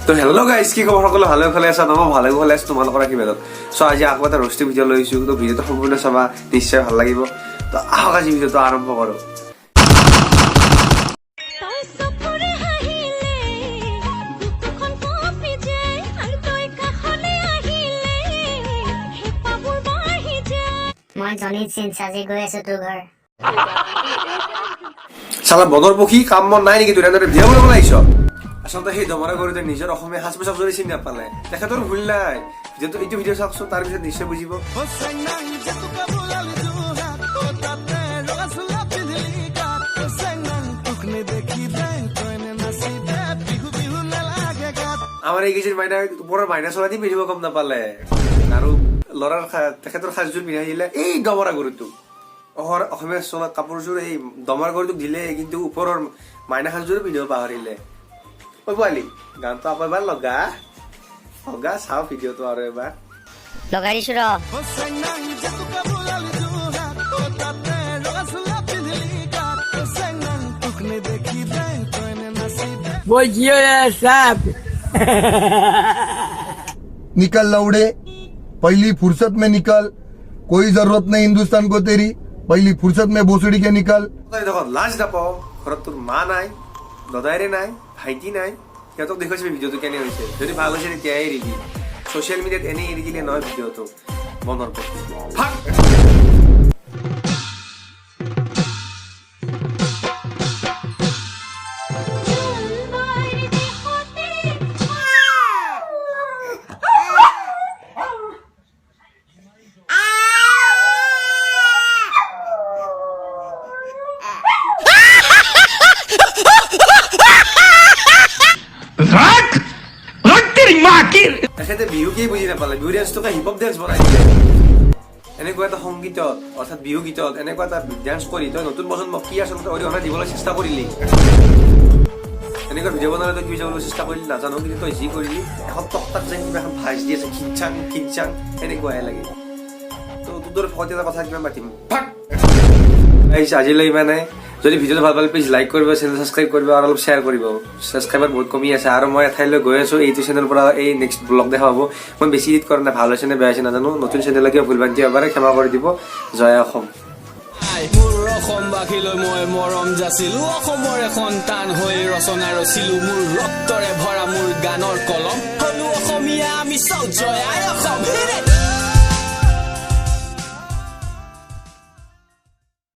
তো hello' guys, কি খবৰ? সকলো ভালে ভালে আছা? মই ভালে ভালে আছো তোমালোকৰ আশীৰ্বাদত। চ' আজি আকৌ এটা ৰষ্টিং ভিডিঅ' লৈ আহিছো। তো ভিডিঅ'টো সম্পূৰ্ণ চাবা, নিশ্চয় ভাল লাগিব। তো আহক, আজি ভিডিঅ'টো আৰম্ভ কৰোঁ। তই চকুৰে হাঁহিলে বুকুখন কঁপি যায় আৰু তই কাষলে আহিলে হেঁপাহবোৰ বাঢ়ি যায়। মই জনী চিন্স, আজি গৈ আছো তোৰ ঘৰ। চালা বনৰ পক্ষী, কাম বন নাই নেকি তোৰ? এনেদৰে ভিডিঅ' বনাবলৈ আহিছ? আচলতে সেই দমৰা গৰুটোৱে নিজৰ অসমীয়া সাজ পোছাক যদি চিনি নাপালে, তেখেতৰ ভুল নাই। ভিডিঅ'টো, এইটো ভিডিঅ' চাওকচোন, তাৰপিছত নিশ্চয় বুজিব। ও চেংনাং, জেতুকা বোলালি যোৰহাট, ও তাতে ৰঙা চোলা পিন্ধিলি গাত। ও চেংনাং, তোক নেদেখিলে তই নাচিবে বিহু বিহু নালাগে গাত। আমাৰ এই কেইজন মাইনা ওপৰৰ মাইনা চোলা দি পিন্ধিব গম নাপালে আৰু ল'ৰাৰ তেখেতৰ সাজযোৰ পিন্ধাই দিলে এই দমৰা গৰুটোক। অসমীয়া চোলা কাপোৰযোৰ এই দমৰা গৰুটোক দিলে, কিন্তু ওপৰৰ মাইনা সাজযোৰো পিন্ধিব পাহৰিলে। ঐ পোৱালি, গানটো আকৌ এবাৰ লগা, লগা, চাওঁ ভিডিঅ'টো আৰু এবাৰ। লগাই দিছো ৰ। ও চেংনাং, জেতুকা বোলালি যোৰহাট, ও তাতে ৰঙা চোলা পিন্ধিলি গাত। ও চেংনাং, তোক নেদেখিলে তই নাচিবে साहब। निकल लौड़े, पहली फुर्सत में निकल। कोई जरूरत नहीं हिंदुस्तान को तेरी, पहली फुर्सत में भोसड़ी के निकल। তই দেখোন লাজ নাপাওঁ। ঘৰত তোৰ মা নাই, দাদাইৰে নাই, ভাইটি নাই? সিহঁতক দেখুৱাইছে ভিডিঅ'টো কেনে হৈছে? যদি ভাল হৈছে তেতিয়াহে এৰি দি। ছ'চিয়েল মিডিয়াত এনেই এৰি দিলে নহয় ভিডিঅ'টো। মনৰ প্ৰতি ভাগ। জোনবাইৰ দেশতে रख रख तेरी माँ की। তেখেতে বিহু কি বুজি নাপালে, বিহু ডেন্সটোকে হিপ হপ ডেন্স বনাই দিলে। এনেকুৱা এটা সংগীতত, অৰ্থাৎ বিহু গীতত এনেকুৱা এটা ডেন্স কৰি তই নতুন প্ৰজন্মক কি আচলতে অৰিহণা দিবলৈ চেষ্টা কৰিলি? এনেকুৱা ভিডিঅ' বনালে তই কি যাবলৈ চেষ্টা কৰিলি নাজানো, কিন্তু তই যি কৰিলি, এখন তক্তাক যেন কিবা এখন ভাঁজ দি আছে, খিচাং খিচাং এনেকুৱাহে লাগে। তো তোৰ দৰে ফকতীয়া এটা কথা কিমান পাতিম? গাইছ, আজিলৈ ইমানে। যদি ভিডিঅ'টো ভাল পালে প্লিজ লাইক কৰিব, চেনেল ছাবস্ক্ৰাইব কৰিব আৰু অলপ শ্বেয়াৰ কৰিব। ছাবস্ক্ৰাইবাৰ বহুত কমি আছে আৰু মই এঠাইলৈ গৈ আছো। এইটো চেনেলৰ পৰা এই নেক্সট ব্লগ দেখা পাব। মই বেছি এডিট কৰা নাই, ভাল হৈছে নে বেয়া হৈছে নাজানো। নতুন চেনেললৈ কিবা ভুল ভ্ৰান্তি হ'ব পাৰে, ক্ষমা কৰি দিব। জয় অসম। মোৰ অসমবাসীলৈ মই মৰম যাচিলো। অসমৰে সন্তান হৈ ৰচনা ৰচিলো। মোৰ ৰক্তৰে ভৰা মোৰ গানৰ কলম। হলো অসমীয়া আমি চব, জয় আই অসম।